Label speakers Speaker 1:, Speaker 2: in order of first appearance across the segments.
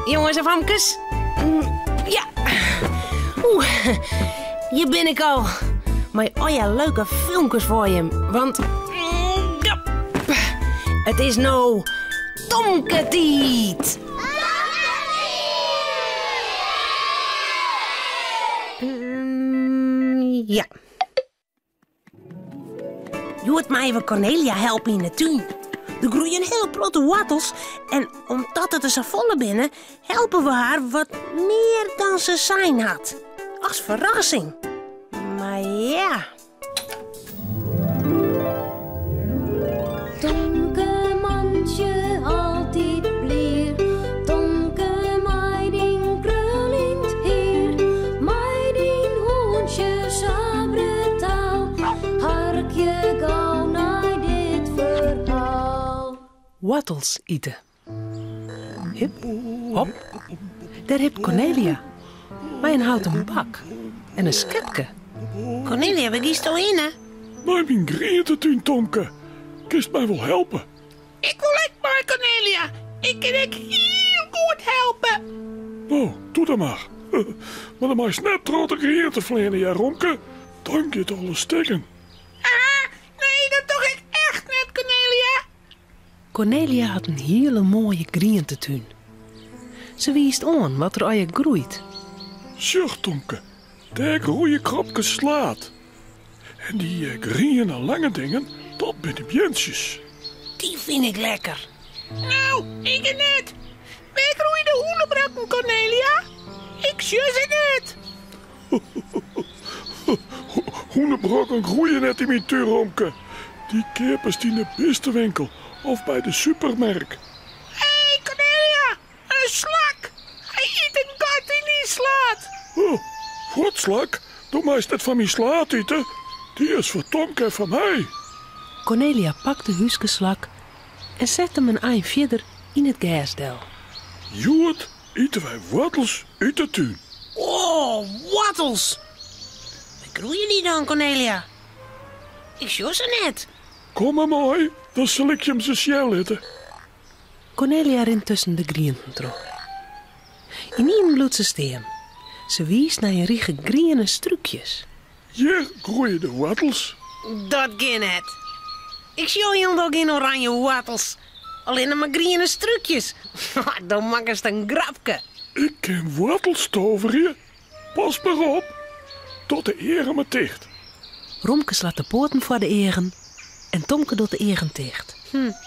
Speaker 1: Jonges en famkes. Ja. Oeh, hjir bin ik al. Mei allegear leuke filmkes foar jim. Want ja, it is no Tomke-tiid. Ja. Hjoed meie we Cornelia helpe yn de tún. Der groeie in hiele protte woartels en omdat it der safolle binne, helpe we har wat mear dan se sein hat. As ferrassing. Mar ja.
Speaker 2: Tomke mantsje altyd blier, Tomke mei dyn kruljend hier, mei dyn hûntsje sa brutaal, harkje gau nei dit ferhaal.
Speaker 3: Woartels ite. Hip, hop, dêr hipt Cornelia mei in houten bak en in skepke.
Speaker 1: Cornelia, wêr giesto hinne?
Speaker 4: Nei myn grientetún, Tomke. Kinst my wol helpe?
Speaker 5: Ik wol ek mei, Cornelia. Ik kin ek hiel goed helpe.
Speaker 4: No, doe dan mar. Mar dan meist net troch de griente fleane, hear, Romke. Dan giet alles stikken.
Speaker 5: Ah, nee, dat doch ik echt net, Cornelia.
Speaker 3: Cornelia hat in hiele moaie grientetún. Se wiist oan wat der allegear groeit.
Speaker 4: Sjoch, Tomke, dêr groeie kropkes slaad. En dy griene lange dingen, dat binne beantsjes.
Speaker 1: Dy fyn ik lekker.
Speaker 5: No, ik net. Wêr groeie de hûnebrokken, Cornelia? Ik sjoch se net.
Speaker 4: Hûnebrokken groeie net yn myn tún, Romke. Dy keapest yn de bistewinkel of by de supermerk.
Speaker 5: Hé, Cornelia, in slak! Hy yt in gat yn dyn slaad.
Speaker 4: Oh, fuort, slak. Do meist net fan myn slaad ite. Dy is foar Tomke en foar my.
Speaker 3: Cornelia pakt de húskeslak en set him in ein fierder yn it gers del.
Speaker 4: Hjoed Ite wy woartels út de tún.
Speaker 1: Oh, woartels! Wêr groeie dy dan, Cornelia? Ik sjoch se net.
Speaker 4: Kom mar mei, dan sil ik jim se sjen litte.
Speaker 3: Cornelia rint tusken de grienten troch. Ynienen bliuwt se stean. Se wiist nei in rige griene strúkjes.
Speaker 4: Hjir groeie de woartels.
Speaker 1: Dat kin net. Ik sjoch hielendal gjin oranje woartels. Allinne mar griene strúkjes. Do makkest in grapke.
Speaker 4: Ik kin woartels toverje. Pas mar op. Doch de eagen mar ticht.
Speaker 3: Romke slacht de poaten foar de eagen en Tomke docht de eagen ticht.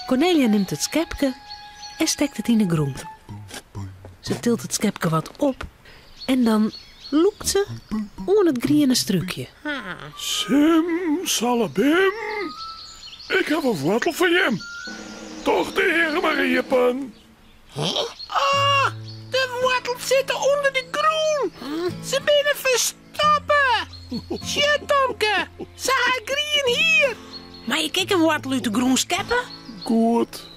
Speaker 3: Cornelia nimt it skepke en stekt it yn de grûn. Se tilt it skepke wat op en dan lûkt se oan it griene strúkje.
Speaker 4: Simsalabim, ik haw in woartel foar jim. Doch de eagen mar iepen.
Speaker 5: Oh, de woartels sitte ûnder de grûn. Se binne ferstoppe. Sjoch, Tomke, se ha grien hier.
Speaker 1: Mei ik ek in woartel út de grûn skeppe?
Speaker 4: Goed.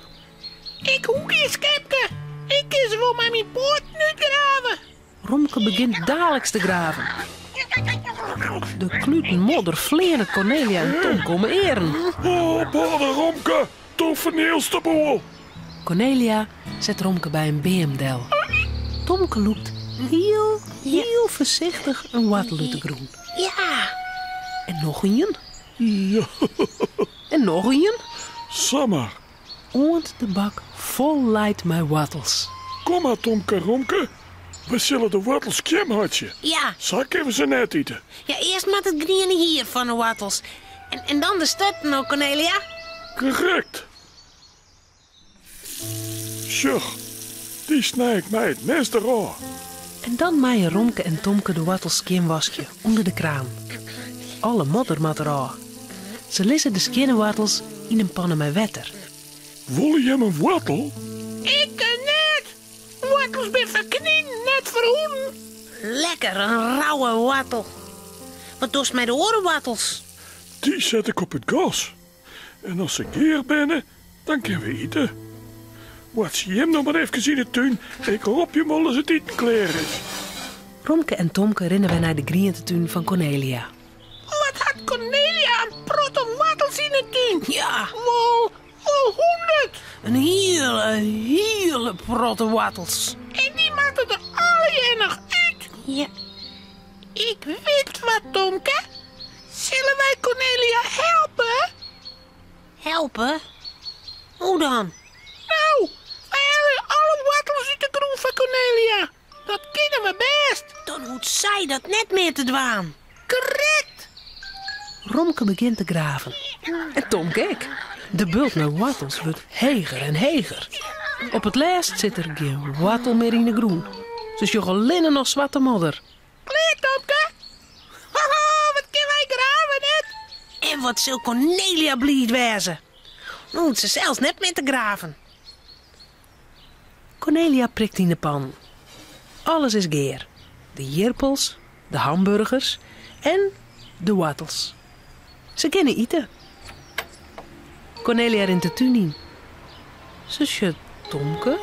Speaker 5: Ik hoech gjin skepke. Ik kin se wol mei myn poaten útgrave.
Speaker 3: Romke begjint daliks te graven. De kluten modder fleane Cornelia en Tomke om 'e earen.
Speaker 4: Ophâlde, Romke, do fernielst de boel.
Speaker 3: Cornelia set Romke by in beam del. Tomke lûkt hiel, hiel foarsichtich in woartel út de grûn.
Speaker 1: Ja!
Speaker 3: En noch ien.
Speaker 4: Ja.
Speaker 3: En noch ien.
Speaker 4: Samar.
Speaker 3: Oant de bak fol leit mei woartels.
Speaker 4: Kom mar Tomke Romke, we sille de woartels skjin meitsje.
Speaker 1: Ja.
Speaker 4: Sa kinne we se net ite.
Speaker 1: Ja, earst moat it griene hier fan de woartels. En dan de sturten, no Cornelia.
Speaker 4: Krekt. Sjoch, dy snij ik mei it mes derôf.
Speaker 3: En dan meie Romke en Tomke de woartels skjinwaskje ûnder de kraan. Alle modder moat derôf. Se lizze de skjinne woartels yn in panne mei wetter.
Speaker 4: Wolle jim in woartel?
Speaker 5: Ik net! Woartels binne foar kninen, net foar hûnen.
Speaker 1: Lekker, in rauwe woartel. Wat dochst mei de oare woartels?
Speaker 4: Dy set ik op it gas. En as se gear binne, dan kinne we ite. Boartsje jim noch mar efkes yn 'e tún, ik rop jim wol as it iten klear is.
Speaker 3: Romke en Tomke rinne wer nei de grientetún fan Cornelia.
Speaker 5: Wat hat Cornelia in protte woartels yn 'e tún?
Speaker 1: Ja.
Speaker 5: Wol, wol hûndert.
Speaker 1: In hiele, hiele protte woartels.
Speaker 5: En dy. der noch út.
Speaker 1: Ja.
Speaker 5: Ik wit wat, Tomke. Sille wy Cornelia helpe?
Speaker 1: Helpe? Hoe dan?
Speaker 5: No, wy helje alle woartels út de grûn foar Cornelia. Dat kinne we bêst.
Speaker 1: Dan hoecht sy dat net mear te dwaan.
Speaker 5: Krekt!
Speaker 3: Romke begjint te graven. En Tomke ek. De bult mei woartels wurdt heger en heger. Op it lêst sit der gjin woartel mear yn 'e grûn. Se sjogge allinne noch swarte modder.
Speaker 5: Klear, Tomke? Haha, wat kinne wy grave, net?
Speaker 1: En wat sil Cornelia bliid wêze. No hoecht se sels net mear te graven.
Speaker 3: Cornelia prikt yn de pannen. Alles is gear. De jirpels, de hamburgers en de woartels. Se kinne ite. Cornelia rint de tún yn. Se sjocht Tomke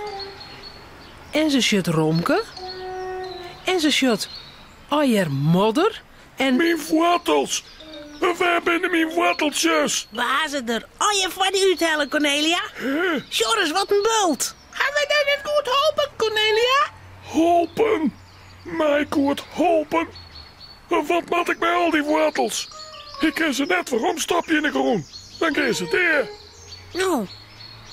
Speaker 3: en se sjocht Romke en se sjocht allegear modder en.
Speaker 4: Myn woartels! Wêr binne myn woarteltsjes?
Speaker 1: We ha se der allegear foar dy úthelle, Cornelia. Sjoch ris, wat in bult!
Speaker 5: Ha wy dy net goed holpen, Cornelia?
Speaker 4: Holpen? My goed holpen? Wat moat ik mei al dy woartels? Ik kin se net weromstopje yn 'e grûn, dan gean se dea.
Speaker 1: No,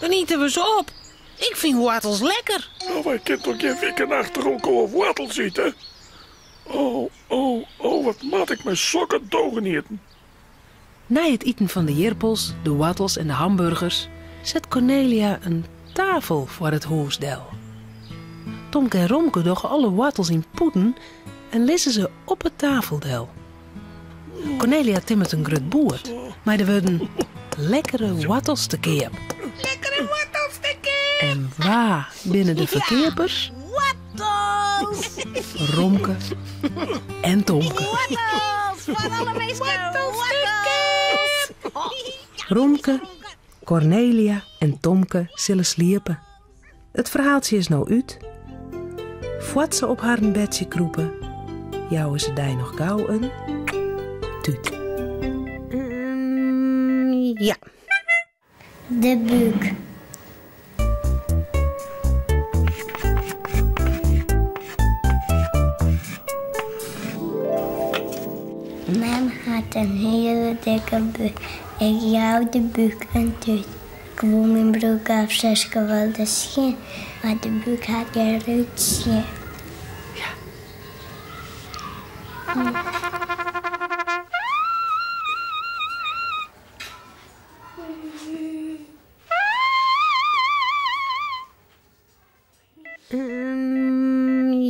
Speaker 1: dan ite we se op. Ik fyn woartels lekker.
Speaker 4: No, wy kinne toch gjin wiken achter elkoar woartels ite? Oh, oh, oh, wat moat ik mei sokke dogenieten?
Speaker 3: Nei it iten fan de jirpels, de woartels en de hamburgers set Cornelia in tafel foar it hûs del. Tomke en Romke dogge alle woartels yn pûden en lizze se op 'e tafel del. Cornelia timmert in grut boerd mei de wurden Lekkere woartels te keap.
Speaker 5: Lekkere woartels te keap!
Speaker 3: En wa binne de ferkeapers?
Speaker 1: Woartels!
Speaker 3: Romke en Tomke.
Speaker 1: Woartels foar alle minsken!
Speaker 5: Woartels te keap!
Speaker 3: Romke, Cornelia en Tomke sille sliepe. It ferhaaltsje is no út. Foar't se op harren bedsje krûpe, jouwe se dy noch gau in tút.
Speaker 1: Ja.
Speaker 6: De búk. Mem hat in hiele dikke búk. Ik jou de búk in tút. Ik woe myn broek of Suske wolris sjen, mar de búk hat gjin rútsje.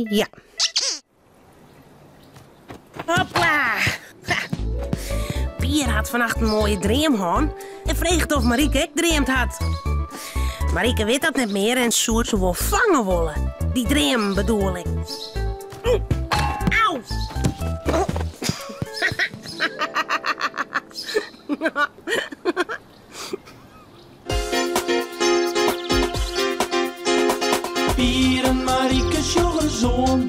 Speaker 1: Ja. Hopla! Ha. Pier hat fannacht in moaie dream hân en freget oft Marieke ek dreamd hat. Marieke wit dat net mear en soe se wol fange wolle. Dy dreamen bedoel ik. Au!
Speaker 7: Pier en Marieke sjogge ris oan.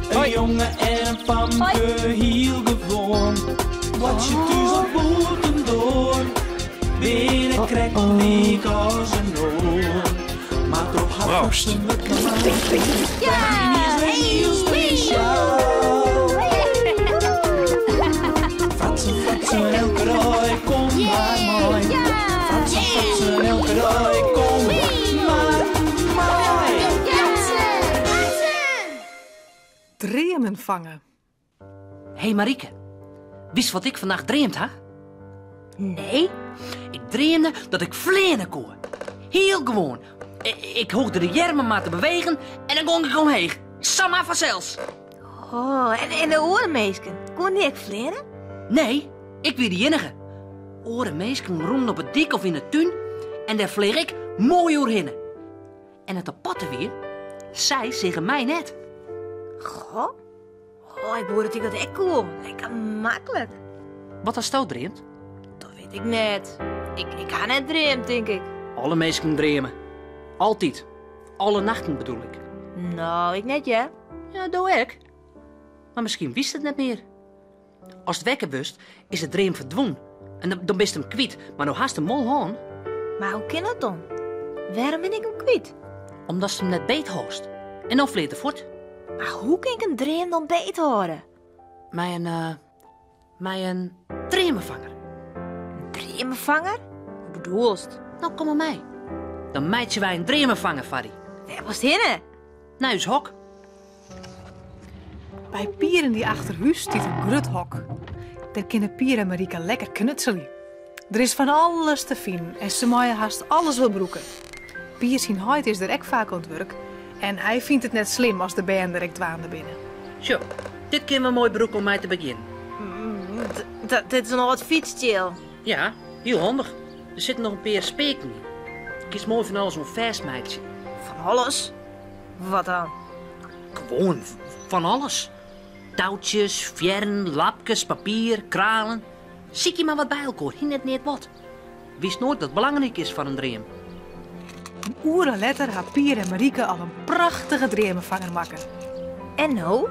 Speaker 7: In jonge en in famke, hiel gewoan. Boartsje thús of bûtendoar, binne krekt lyk as in oar. Mar troch har
Speaker 4: Proost.
Speaker 7: fratsen wurdt Mar is wer hiel spesjaal. Fratsen, fratsen, elke dei, kom mar mei. Fratsen, fratsen, elke dei, kom mar mei.
Speaker 8: Dreamen fange.
Speaker 9: Hé Marieke, witst wat ik fannacht dreamd ha?
Speaker 1: Nee.
Speaker 9: Ik dreamde dat ik fleane koe. Hiel gewoan. Ik hoegde de earmen mar te bewegen en dan gong ik omheech. Samar fansels.
Speaker 10: Oh, en de oare minsken, koene dy ek fleane?
Speaker 9: Nee, ik wie de iennige. Oare minsken rûnen op 'e dyk of yn 'e tún en dêr fleach ik moai oerhinne. En it aparte wie, sy seagen my net.
Speaker 10: Goh. Oh, ik woe dat ik dat ek koe. Lekker maklik.
Speaker 9: Wat hasto dreamd?
Speaker 10: Dat wit ik net. Ik ha net dreamd, tink ik.
Speaker 9: Alle minsken dreame. Altyd. Alle nachten bedoel ik.
Speaker 10: No, ik net, hear.
Speaker 9: Ja, do ek. Mar miskien witst it net mear. Ast wekker wurdst, is de dream ferdwûn. En dan bist him kwyt, mar no hast him wol hân.
Speaker 10: Mar hoe kin dat dan? Wêrom bin ik him kwyt?
Speaker 9: Omdatst him net beethâldst. En dan fleant er fuort.
Speaker 10: Mar hoe kin ik in dream dan beet hâlde?
Speaker 9: Mei in, eh, mei in dreamefanger.
Speaker 10: In dreamefanger? Hoe bedoelst?
Speaker 9: No, kom mar mei. Dan meitsje wy in dreamefanger foar dy.
Speaker 10: Wêr wolst hinne?
Speaker 9: Nei ús hok.
Speaker 8: By Pier-en-dy achter hús stiet in grut hok. Dêr kinne Pier en Marike lekker knutselje. Der is fan alles te finen en se meie hast alles wol brûke. Pier syn heit is der ek faak oan it wurk en hy fynt it net slim as de bern der ek dwaande binne.
Speaker 9: Sjoch, dit kinne we moai brûke om mei te begjinnen.
Speaker 10: Dit is in âld fytstsjil.
Speaker 9: Ja, hiel handich. Der sitte noch in pear speaken yn. Kinst moai fan alles oan fêstmeitsje.
Speaker 10: Fan alles? Wat dan?
Speaker 9: Gewoan fan alles. Toutsjes, fearren, lapkes, papier, kralen. Sykje mar wat by elkoar, hie net neat wat. Witst noait wat belangryk is foar in dream.
Speaker 8: In oere letter ha Pier en Marike al in prachtige dreamefanger makke.
Speaker 10: En no?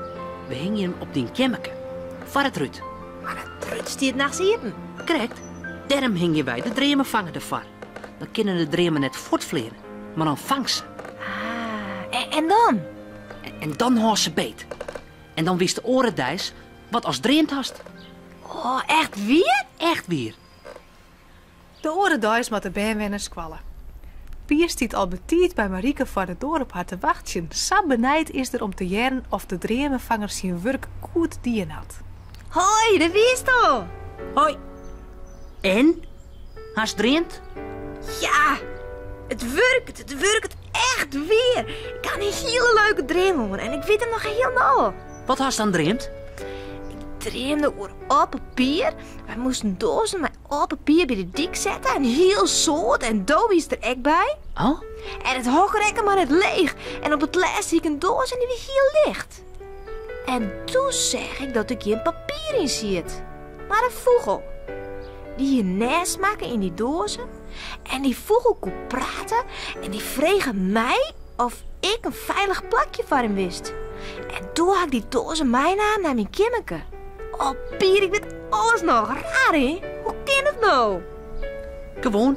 Speaker 9: We hingje him op dyn keammerke, foar it rút.
Speaker 10: Mar it rút stiet nachts iepen.
Speaker 9: Krekt, dêrom hingje wy de dreamefanger derfoar. Dan kinne de dreamen net fuortfleane, mar dan fangst se.
Speaker 10: Ah, en dan?
Speaker 9: En dan hâldst se beet. En dan witst de oare deis wat ast dreamd hast.
Speaker 10: Oh, echt wier?
Speaker 9: Echt wier.
Speaker 8: De oare deis moatte bern wer nei skoalle. Pier stiet al betiid by Marike foar de doar op har te wachtsjen. Sa benijd is er om te hearren oft de dreamefanger syn wurk goed dien hat.
Speaker 10: Hoi, dêr wiest al!
Speaker 9: Hoi. En? Hast dreamd?
Speaker 10: Ja, it wurket, it wurket echt wier. Ik ha in hiele leuke dream hân en ik wit him noch hielendal.
Speaker 9: Wat hast dan dreamd?
Speaker 10: Ik dreamde oer âld papier. Wy moasten doazen mei âld papier by de dyk sette, in hiel soad en do wiest der ek by.
Speaker 9: Oh?
Speaker 10: En it hok rekke mar net leech en op it lêst hie ik in doas en dy wie hiel licht. En doe seach ik dat der gjin papier yn siet, mar in fûgel. Dy hie in nêst makke yn dy doazen en dy fûgel koe prate en dy frege my oft ik in feilich plakje foar him wist. En doe ha ik dy doazen meinaam nei myn keammerke. Oh Pier, ik wit alles noch. Raar hè? Hoe kin it no?
Speaker 9: Gewoan,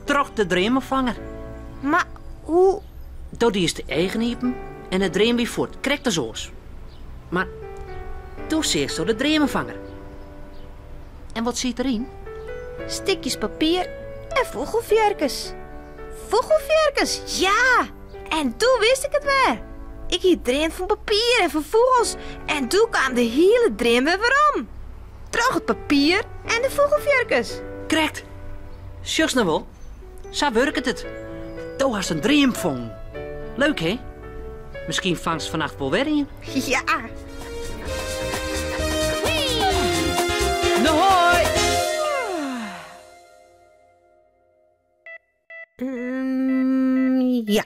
Speaker 9: troch de dreamefanger.
Speaker 10: Mar hoe?
Speaker 9: Do diest de eagen iepen en de dream wie fuort, krekt as oars. Mar doe seachsto de dreamefanger. En wat siet deryn?
Speaker 10: Stikjes papier en fûgelfearkes. Fûgelfearkes, ja! En doe wist ik it wer. Ik hie dreamd fan papier en fan fûgels en doe kaam de hiele dream wer werom. Troch it papier en de fûgelfearkes.
Speaker 9: Krekt. Sjochst no wol, sa wurket it. Do hast in dream fongen. Leuk, hè? Miskien fangst fannacht wol wer ien.
Speaker 10: Ja.
Speaker 9: No hoi!
Speaker 1: Ja.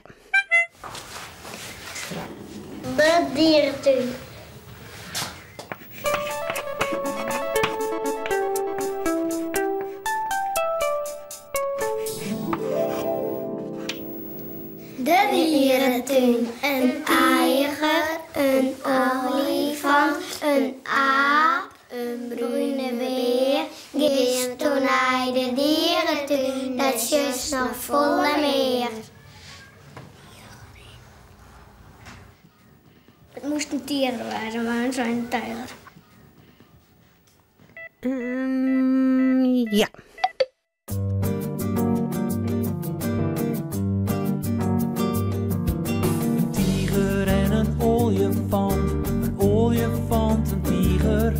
Speaker 6: De dierentuin. De dierentuin. In tiger, in oaljefant, in aap, in brune bear. Gisto nei de dierentuin, dan sjochst noch folle mear. It moast in tiger wêze, mar it is in tiger.
Speaker 1: Ja.
Speaker 7: In tiger en in oaljefant, in oaljefant, in tiger.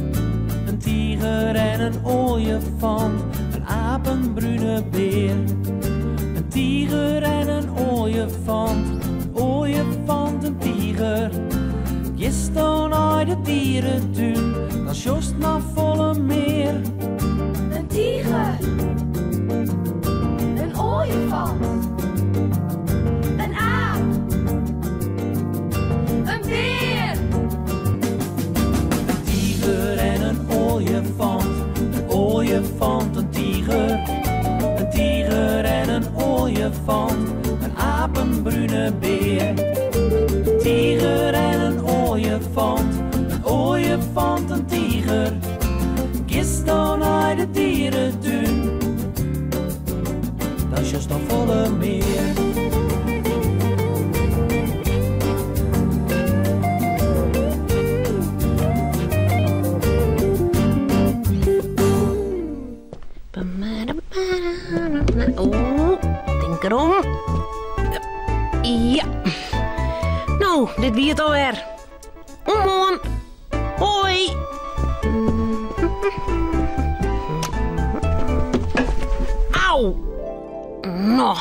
Speaker 7: In tiger en in oaljefant, in aap, in brune bear. In tiger en in oaljefant, in oaljefant, in tiger. Gisto nei de dierentuin, dan sjochst noch folle mear.
Speaker 2: In tiger, in oaljefant, in aap, in bear.
Speaker 7: In tiger en in oaljefant, in oaljefant, in tiger. In tiger en in oaljefant, in aap, in brune bear. In tiger en in oaljefant, in oaljefant, in tiger. Gisto nei de dierentuin, dan sjochst noch folle mear.
Speaker 1: werom. Ja. No, dit wie it alwer. Oant moarn. Hoi. Au. No.